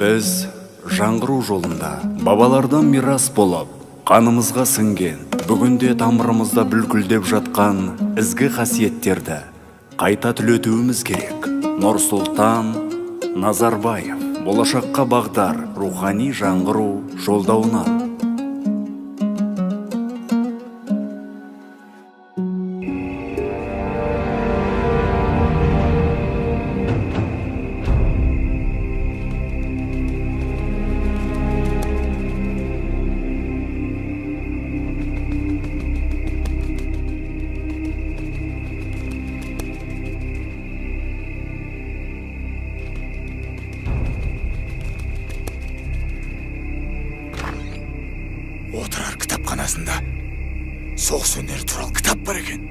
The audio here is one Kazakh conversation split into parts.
Біз жаңғыру жолында бабалардан мирас болып, қанымызға сіңген, бүгінде тамырымызда бүлкілдеп жатқан ізгі қасиеттерді қайта түлетуіміз керек. Нұрсұлтан Назарбаев. Болашаққа бағдар рухани жаңғыру жолдауынан. Отырар кітапханасында соғыс өнері туралы кітап бар екен.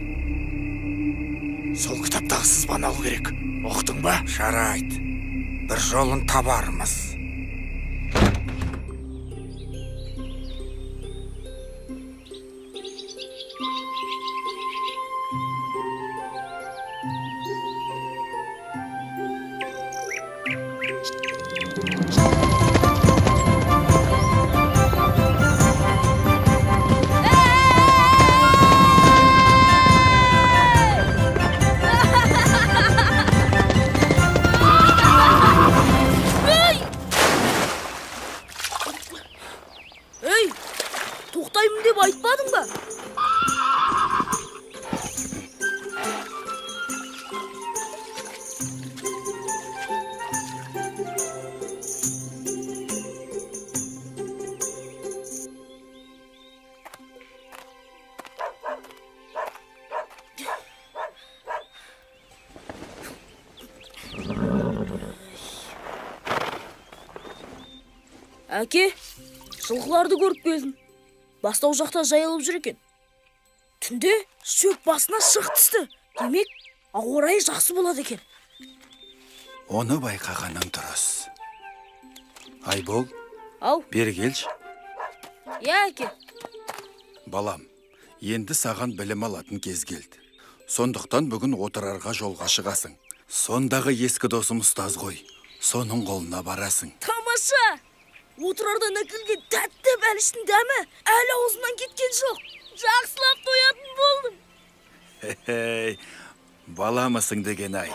Сол кітаптағы сызбаны алу керек. Ұқтың ба? Жарайды. Бір жолын табармыз. Ей, тоқтаймын деп айтпадың ба? Әке, жылқыларды көріп келдім. Бастау жақта жайылып жүр екен. Түнде шөп басына шық түсті. Демек, ауа райы жақсы болады екен. Оны байқағаның дұрыс. Айбол, Ау, бері келші. иә, әке. Балам, енді саған білім алатын кез келді. Сондықтан бүгін Отырарға жолға шығасың. Сондағы ескі досым ұстаз ғой. Соның қолына барасың. Тамаша! Отырардан әкелген тәтті бәліштің дәмі әлі аузымнан кеткен жоқ. Жақсылап тоятын болдым. Хей, баламысың деген ай.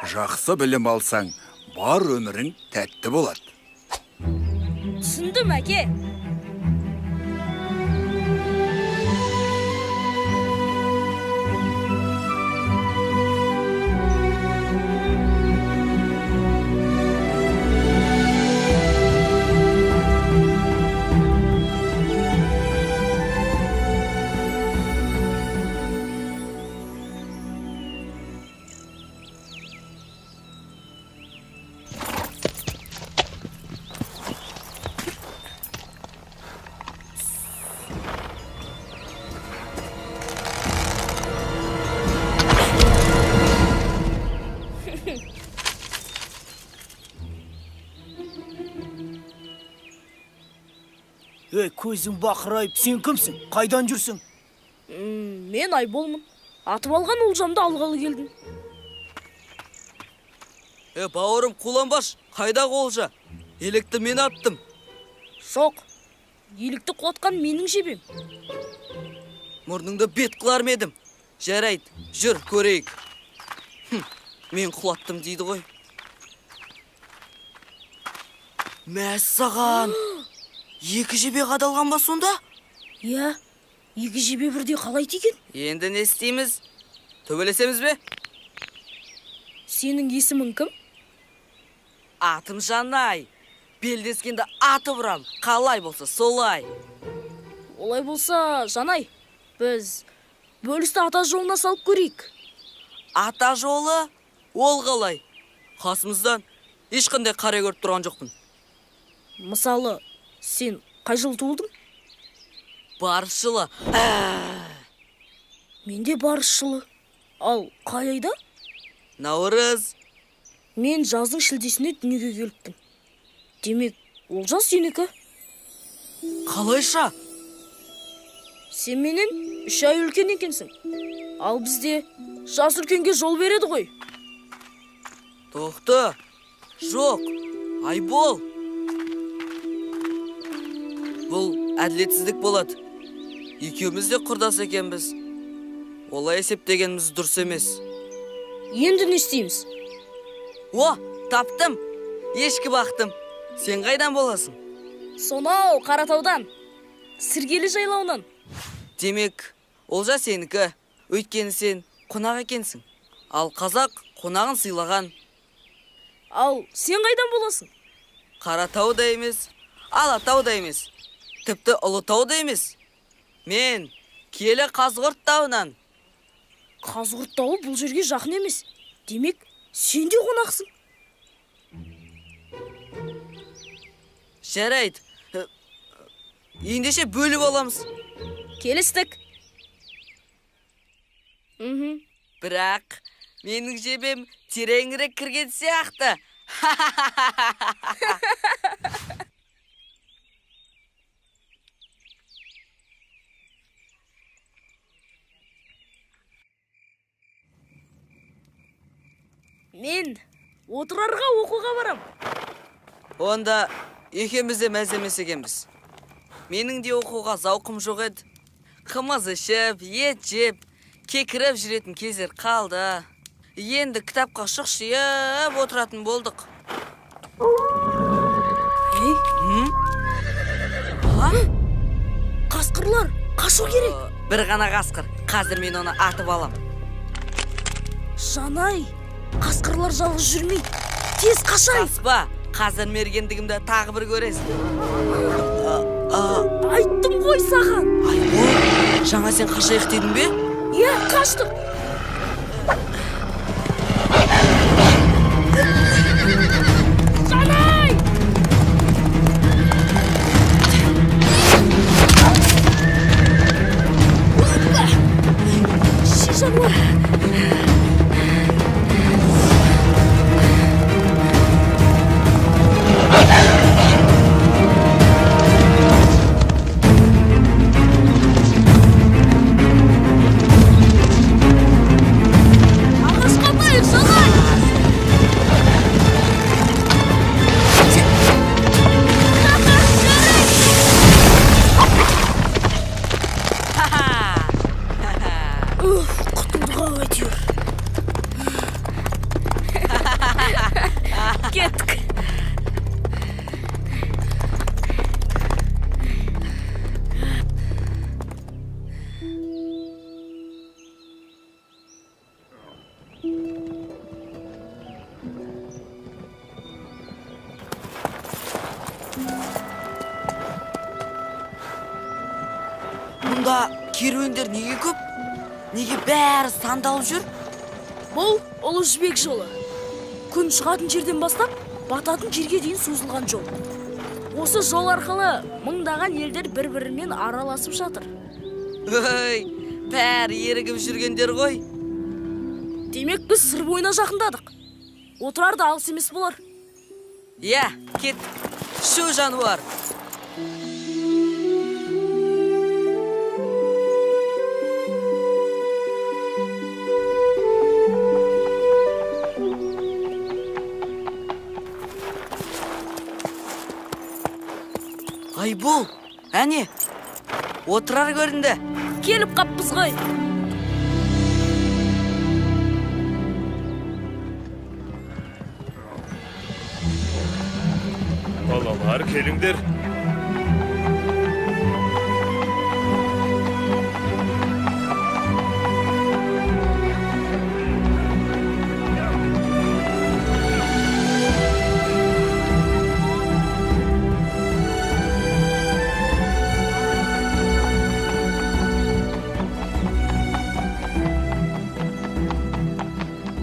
Жақсы білім алсаң, бар өмірің тәтті болады. Түсіндім, әке. Ей, көзің бақырайып, сен кімсің? Қайдан жүрсің? Мен Айболмын. Атып алған олжамды алғалы келдім. Бауырым, қуланбаш, қайдағы олжа? Електі мен аттым. Жоқ, елікті құлатқан менің жебем. Мұрныңды бет қылар ма едім? Жарайды, жүр, көрейік. Мен құлаттым дейді ғой. Мәссаған! Екі жебе қадалған ба сонда? Иә, екі жебе бірдей қалай тиген? Енді не істейміз? Төбелесеміз бе? Сенің есімің кім? Атым Жанай. Белдескенде атып ұрам. Қалай болса солай. Олай болса, Жанай, біз бөлісті ата жолына салып көрейік. Ата жолы? Ол қалай? Қасымыздан ешқандай қара көріп тұрған жоқпын. Мысалы, сен қай жылы туылдың? Барыс жылы. Мен де барыс жылы. Ал қай айда? Наурыз. Мен жаздың шілдесінде дүниеге келіппін. Демек, олжас сенікі. Қалайша? Сен менен 3 ай үлкен екенсің. Ал бізде жас үлкенге жол береді ғой. Тоқты. Жоқ. Айбол. Әділетсіздік болады. Екеуміз де құрдас екенбіз. Олай есептегеніміз дұрыс емес. Енді не істейміз? О, таптым! Ешкі бақтым. Сен қайдан боласың? Сонау Қаратаудан, Сіргелі жайлауынан. Демек, олжа сенікі. Өйткені сен қонақ екенсің. Ал қазақ қонағын сыйлаған. Ал сен қайдан боласың? Қаратау да емес, Алатау да емес, тіпті Ұлытау да емес. Мен киелі Қазығұрт тауынан. Қазығұрт тауы бұл жерге жақын емес. Демек, сен де қонақсың. Жарайды. Ендеше бөліп аламыз. Келістік. Мхм. Бірақ менің жебем тереңірек кірген сияқты. Мен Отырарға оқуға барам. Онда екеуміз де мәз емес екенбіз. Менің де оқуға зауқым жоқ еді. Қымыз ішіп, ет жеп, кекіріп жүретін кездер қалды. Енді кітапқа шұқшиып отыратын болдық. Ей, А? қасқырлар, қашу керек. Бір ғана қасқыр. Қазір мен оны атып алам. Жанай, қасқырлар жалғыз жүрмейді. Тез қашайық. Қаспа, қазір мергендігімді тағы бір көресің. Айттым ғой саған. Айбол, жаңа сен қашайық дедің бе? Иә, қаштық. Жанай! Ши жануар. Ағашқа атайық, Жанай! Уф, құтылдық ау әйтеуір. Кеттік. Мұнда керуендер неге көп? Неге бәрі сандалып жүр? Бұл Ұлы Жібек жолы. Күн шығатын жерден бастап, бататын жерге дейін созылған жол. Осы жол арқылы мыңдаған елдер бір-бірімен араласып жатыр. Өй, бәрі ерігіп жүргендер ғой. Демек, біз Сыр бойына жақындадық. Отырар да алыс емес болар. Иә, кет. Шу жануар. Айбол, әне, Отырар көрінді. Келіп қаппыз ғой. Балалар, келіңдер.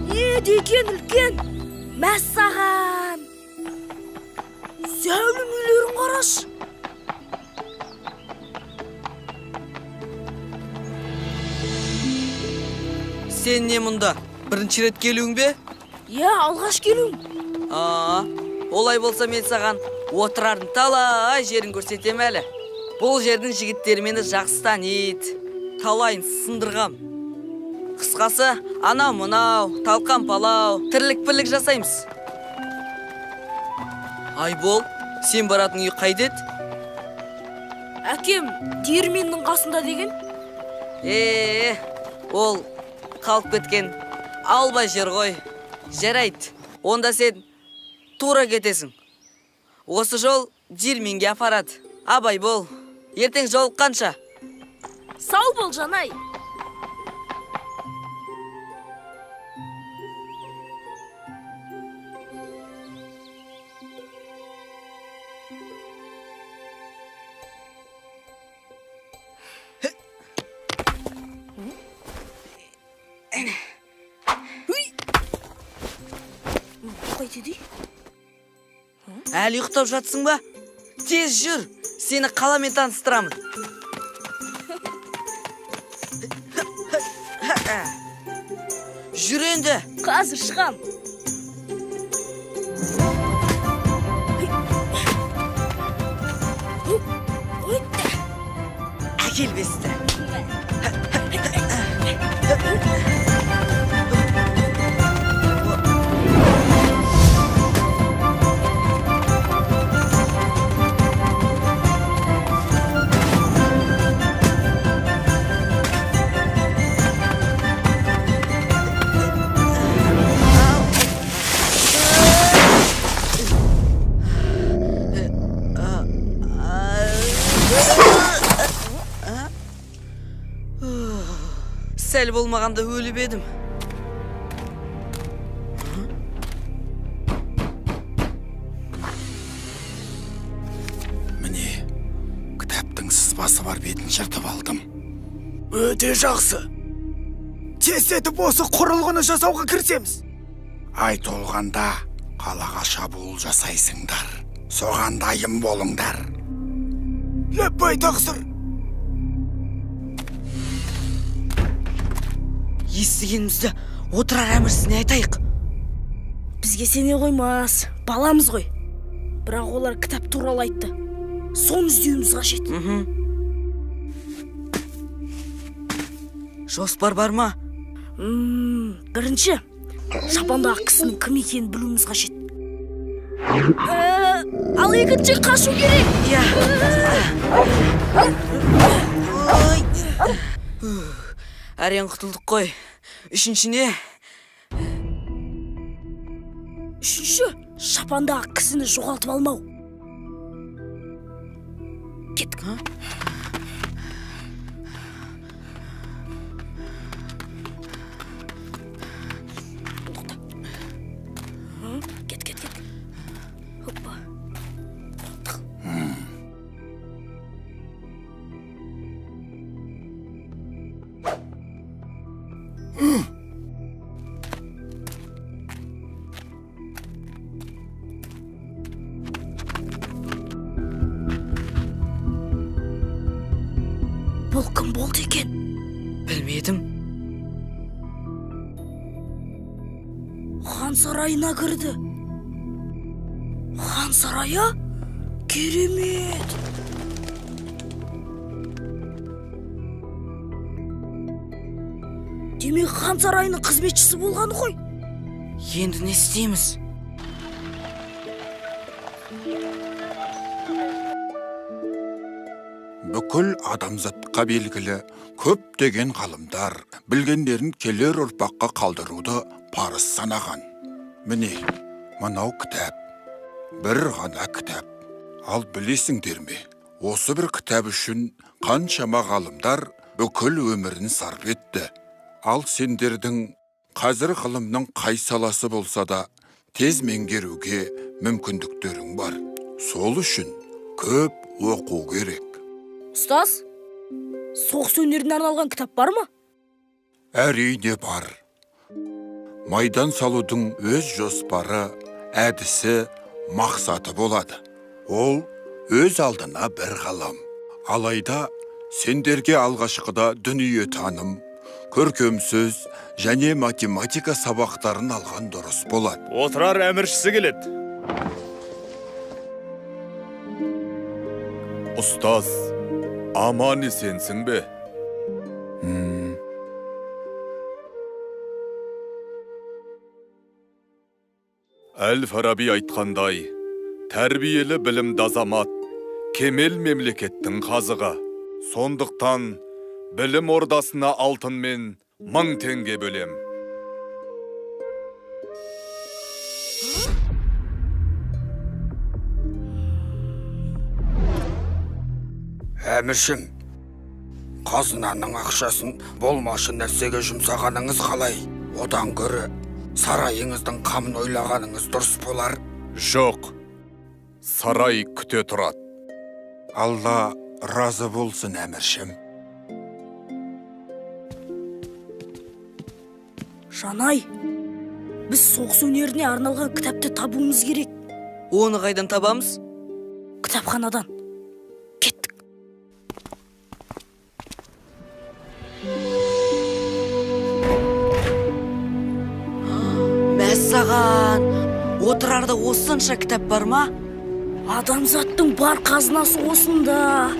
Не деген үлкен? Мәссаған! Зәулім үйлерін қарашы. Сен не мұнда? Бірінші рет келуің бе? Иә, алғаш келуім. А, олай болса мен саған Отырардың талай жерін көрсетем әлі. Бұл жердің жігіттері мені жақсы таниды. Талайын сындырғам. Қысқасы, анау мынау, талқан палау, тірлік бірлік жасаймыз. Айбол, сен баратын үй қайда еді? Әкем диірменнің қасында деген. Ол қалып кеткен алба жер ғой. Жарайды, онда сен тура кетесің. Осы жол диірменге апарады. Абай бол. Ертең жолыққанша. Сау бол, Жанай. Әлі ұйықтап жатсың ба? Тез жүр, сені қаламен таныстырамын. Жүр енді. Қазір шығам. Әкел бесті. Сәл болмағанда өліп едім. Міне, кітаптың сызбасы бар бетін жыртып алдым. Өте жақсы. Тездетіп осы құрылғыны жасауға кірісеміз. Ай толғанда қалаға шабуыл жасайсыңдар. Соған дайын болыңдар. Ләппай тақсыр. Естігенімізді Отырар әміршісіне айтайық. Бізге сене қоймас, баламыз ғой. Бірақ олар кітап туралы айтты. Соны іздеуіміз қажет. Жоспар бар ма? Бірінші, шапандағы кісінің кім екенін білуіміз қажет. Ал екінші, қашу керек. Иә. Әрең құтылдық қой. Үшінші не? Үшінші, шапандағы кісіні жоғалтып алмау. Кеттік. Тоқта. Кет, кет, кет. Хоппа. Бұл кім болды екен? Білмедім. Хан сарайына кірді. Хан сарайы? Керемет! Демек, хан сарайының қызметшісі болғаны ғой. Енді не істейміз? Бүкіл адамзатқа белгілі көптеген ғалымдар білгендерін келер ұрпаққа қалдыруды парыз санаған. Міне, мынау кітап. Бір ғана кітап. Ал білесіңдер ме, осы бір кітап үшін қаншама ғалымдар бүкіл өмірін сарп етті. Ал сендердің қазір ғылымның қай саласы болса да тез меңгеруге мүмкіндіктерің бар. Сол үшін көп оқу керек. Ұстаз, соғыс өнеріне арналған кітап бар ма? Әрине бар. Майдан салудың өз жоспары, әдісі, мақсаты болады. Ол өз алдына бір ғылым. Алайда сендерге алғашқыда дүниетаным, көркем сөз және математика сабақтарын алған дұрыс болады. Отырар әміршісі келеді. Ұстаз, аман есенсің бе? Әл-Фараби айтқандай, тәрбиелі білімді азамат Кемел мемлекеттің қазығы. Сондықтан білім ордасына алтынмен 1000 теңге бөлем. Әміршім, қазынаның ақшасын болмашы нәрсеге жұмсағаныңыз қалай? Одан гөрі сарайыңыздың қамын ойлағаныңыз дұрыс болар. Жоқ, сарай күте тұрады. Алла разы болсын, әміршім. Жанай, біз соғыс өнеріне арналған кітапты табуымыз керек. Оны қайдан табамыз? Кітапханадан. Кеттік. Мәссаған, Отырарда осынша кітап бар ма? Адамзаттың бар қазынасы осында.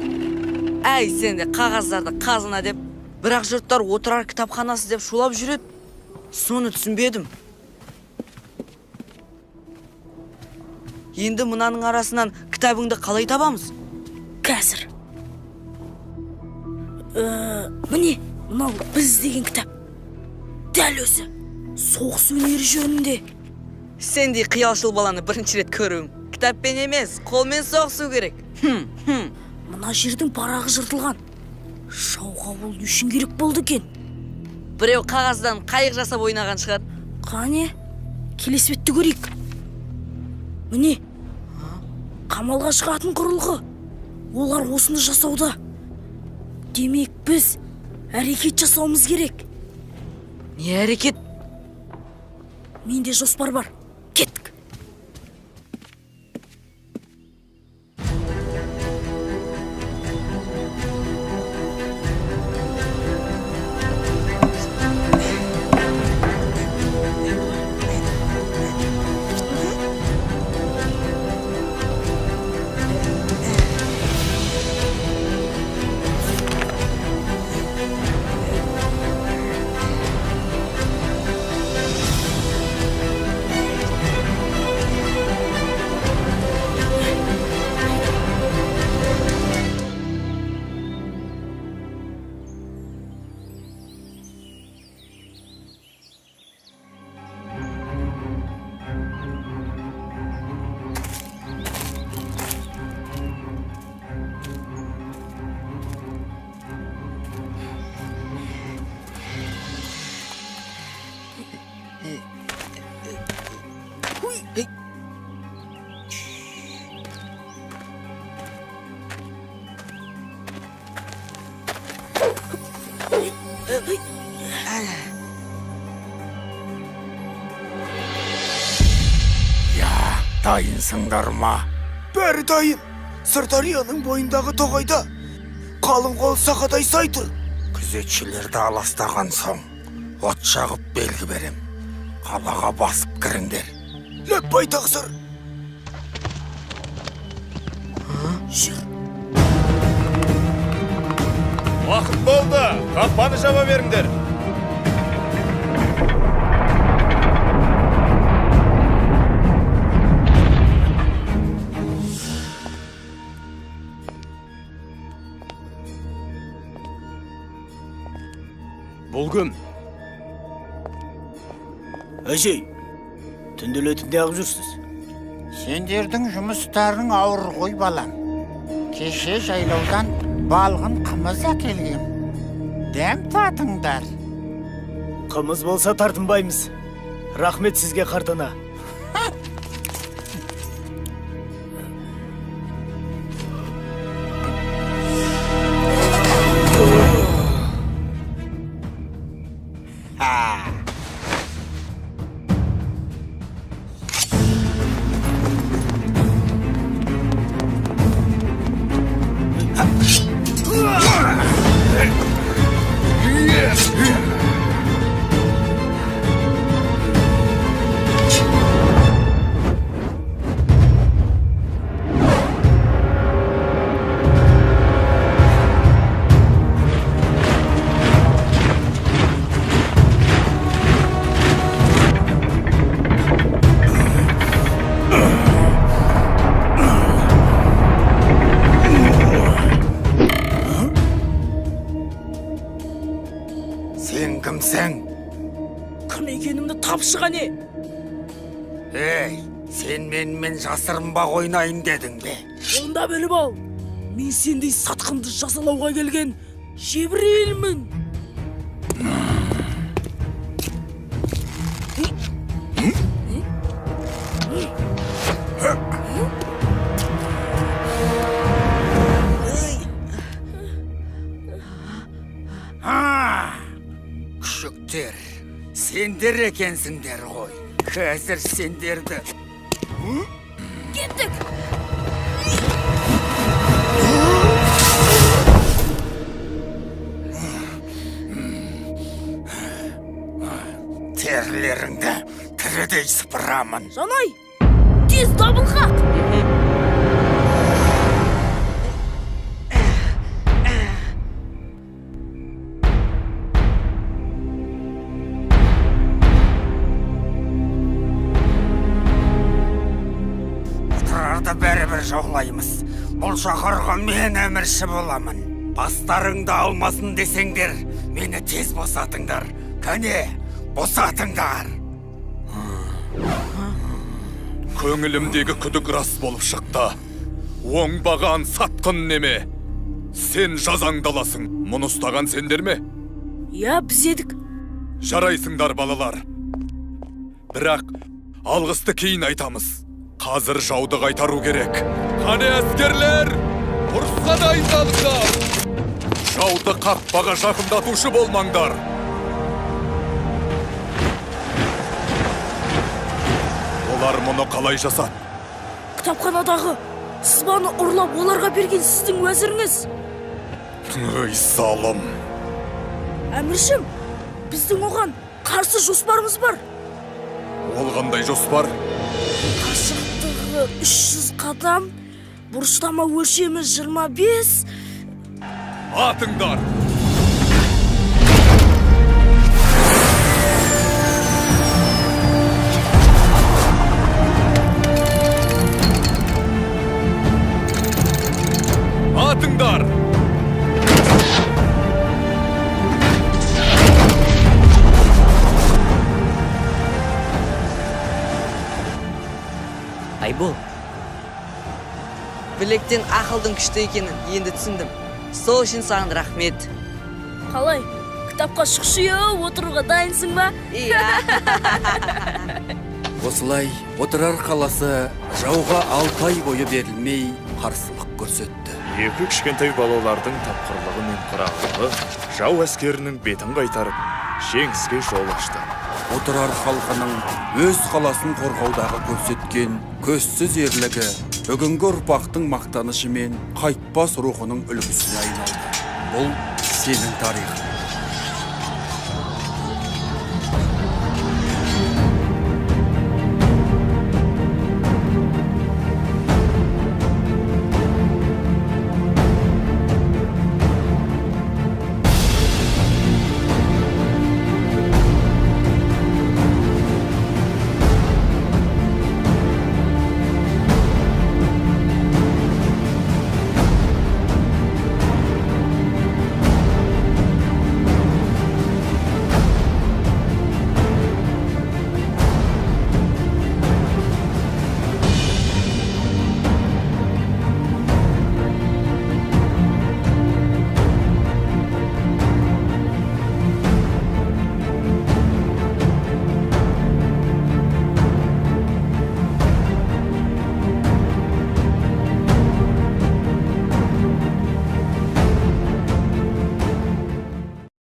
Әй, сен де қағаздарды қазына деп, бірақ жұрттар Отырар кітапханасы деп шулап жүреді. Соны түсінбедім. Енді мынаның арасынан кітабыңды қалай табамыз? Қазір. Міне, мынау біз деген кітап. Дәл өзі. Соғыс өнері жөнінде. Сендей қиялшыл баланы бірінші рет көруім. Кітаппен емес, қолмен соғысу керек. Мына жердің парағы жыртылған. Жауға ол не үшін керек болды екен? Біреу қағаздан қайық жасап ойнаған шығар. Қане, келесі бетті көрейік. Міне, қамалға шығатын құрылғы. Олар осыны жасауда. Демек, біз әрекет жасауымыз керек. Не әрекет? Менде жоспар бар. Кеттік. Я, дайынсыңдар ма? Бәрі дайын. Сырдарияның бойындағы тоғайда қалың қол сақадай сай тұр. Күзетшілерді аластаған соң от жағып белгі берем. Қалаға басып кіріңдер. Ләппай тақсыр. Жүр. Уақыт болды, қақпаны жаба беріңдер. Бұл кім? Әжей, түнделетіп неғып жүрсіз? Сендердің жұмыстарың ауыр ғой, балам. Кеше жайлаудан балғын қымыз әкелгем. Дәм татыңдар. Қымыз болса тартынбаймыз. Рахмет сізге, қартана. Тапшы қане. Ей, сен менімен жасырынбақ ойнайын дедің бе? Онда біліп ал. Мен сендей сатқынды жазалауға келген Жебірейілмін. Күшіктер, сендер екенсіңдер ғой. Қазір сендерді. Кеттік. Терілеріңді тірідей сыпырамын. Жанай, тез дабыл қақ. Отырарды бәрібір жаулаймыз. Бұл шаһарға мен әмірші боламын. Бастарыңды алмасын десеңдер, мені тез босатыңдар. Кәне, босатыңдар. Көңілімдегі күдік рас болып шықты. Оңбаған сатқын неме. Сен жазаңды аласың. Мұны ұстаған сендер ме? Иә, біз едік. Жарайсыңдар, балалар. Бірақ алғысты кейін айтамыз. Қазір жауды қайтару керек. Қане әскерлер, ұрысқа дайындалыңдар. Жауды қақпаға жақындатушы болмаңдар. Олар мұны қалай жасады? Кітапханадағы сызбаны ұрлап оларға берген сіздің уәзіріңіз. Ой, залым. Әміршім, біздің оған қарсы жоспарымыз бар. Ол қандай жоспар? Қашықтығы 300 қадам, бұрыштама өлшемі 25. Атыңдар! Атыңдар! Айбол. Білектен ақылдың күшті екенін енді түсіндім. Сол үшін саған рахмет. Қалай, кітапқа шұқшиып отыруға дайынсың ба? Иә. Осылай Отырар қаласы жауға 6 ай бойы берілмей қарсылық көрсетті. Екі кішкентай балалардың тапқырлығы мен қырағылығы жау әскерінің бетін қайтарып, жеңіске жол ашты. Отырар халқының өз қаласын қорғаудағы көрсеткен көзсіз ерлігі бүгінгі ұрпақтың мақтанышы мен қайтпас рухының үлгісіне айналды. Бұл сенің тарихың.